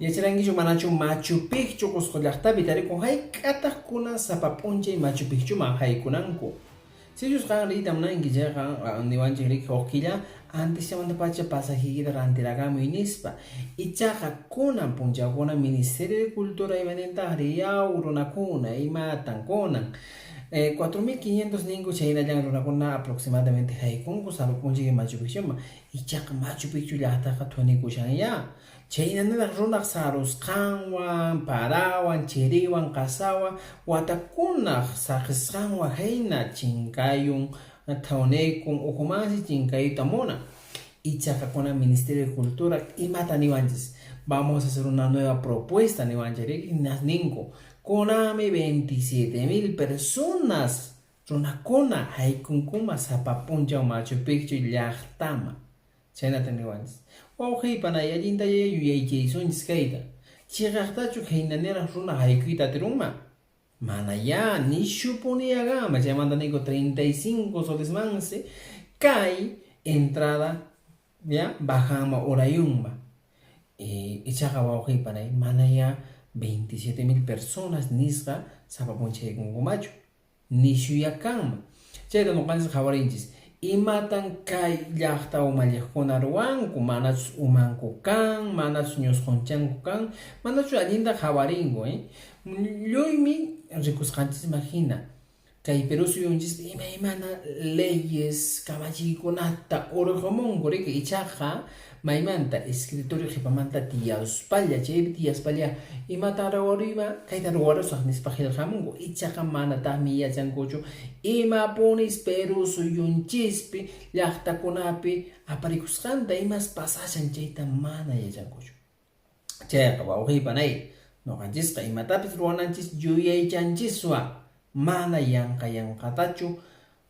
Yacharankichu manachu Machu Picchu Qusqu llaqtapi tarikun hayk'ataq kunan sapa p'unchay Machu Picchuman haykunanku? Sichus qan riyta munanki chayqa niwanchik riki huk killa antisllamantapacha pasajeykita rantirakamuy nispa. Ichaqa kunan p'unchawkuna Ministerio de Cultura imanintaqri yaw runakuna imatan kunan 4500 ninku chaynallan runakuna aproximadamente haykunku sapa p'unchay Machu Picchuman. Ichaqa Machu Picchu llaqtaqa thunikushan-yá. Chaynaniraq runaq sarusqanwan, parawan, chiriwan, qasawan, watakunaq saqisqanwan hayna chinkayun, thawnikun, ukhumansi chinkayuta munan. Ichaqa kunan Ministerio de Cultura imata niwanchis? Vamos a hacer una nueva propuesta niwanchis, riki? Ninku, kunanmi 27 mil personas runakuna haykunkuma sapa p'unchaw Machu Picchu llaqtaman. Chhaynatan niwanchis. Wawqiy panay, allintayá yuyaychaysunchis kayta. Chiqaqtachu khaynaniraq runa haykuyta atirunman? Manayá, nishupuniagama. Chaymanta ninku 35 solesmansi kay entrada ya bajanman urayunman. Ichaqa wawqiy panay, manayá 27 mil personas nisqa sapa p'unchay haykunkumachu. Nishuyá kanman. Chayta noqanchis qhawarinchis. Imatan kay llaqta umalliqkuna ruwanku? Manachus umanku kan, manachus ñusqonchanku kan, manachus allinta qhawarinku, eh? Lluymi rikusqanchisman hina kay Perú suyunchispi imaymana leyes kamachiykunata urqumunku, riki? Ichaqa maymanta escritorio qhipamanta tiyaspalla, chaypi tiyaspalla imatan ruwaruyman, kaytan ruwarusaq nispa qillqamunku, ichaqa manataqmi yachankuchu imapunis Perú suyunchispi llaqtakunapi aparikusqanta, imas pasashan chayta mana yachankuchu. Chayqa wawqiy panay, noqanchisqa imatapis ruwananchis yuyaychanchiswan, mana yanqa yanqatachu,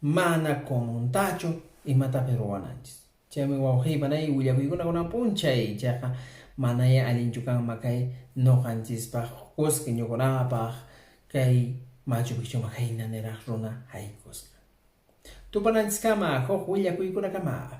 mana comuntachu imatapis ruwananchis. Chaymi wawqiy panay willakuykuna kunan p'unchay, chayqa manaya allinchu kanman kay noqanchispaq kuska ñukunapaq kay Machu Picchuman hayna niraq runa haykusqa. Tupananchiskama huk willakuykunakama.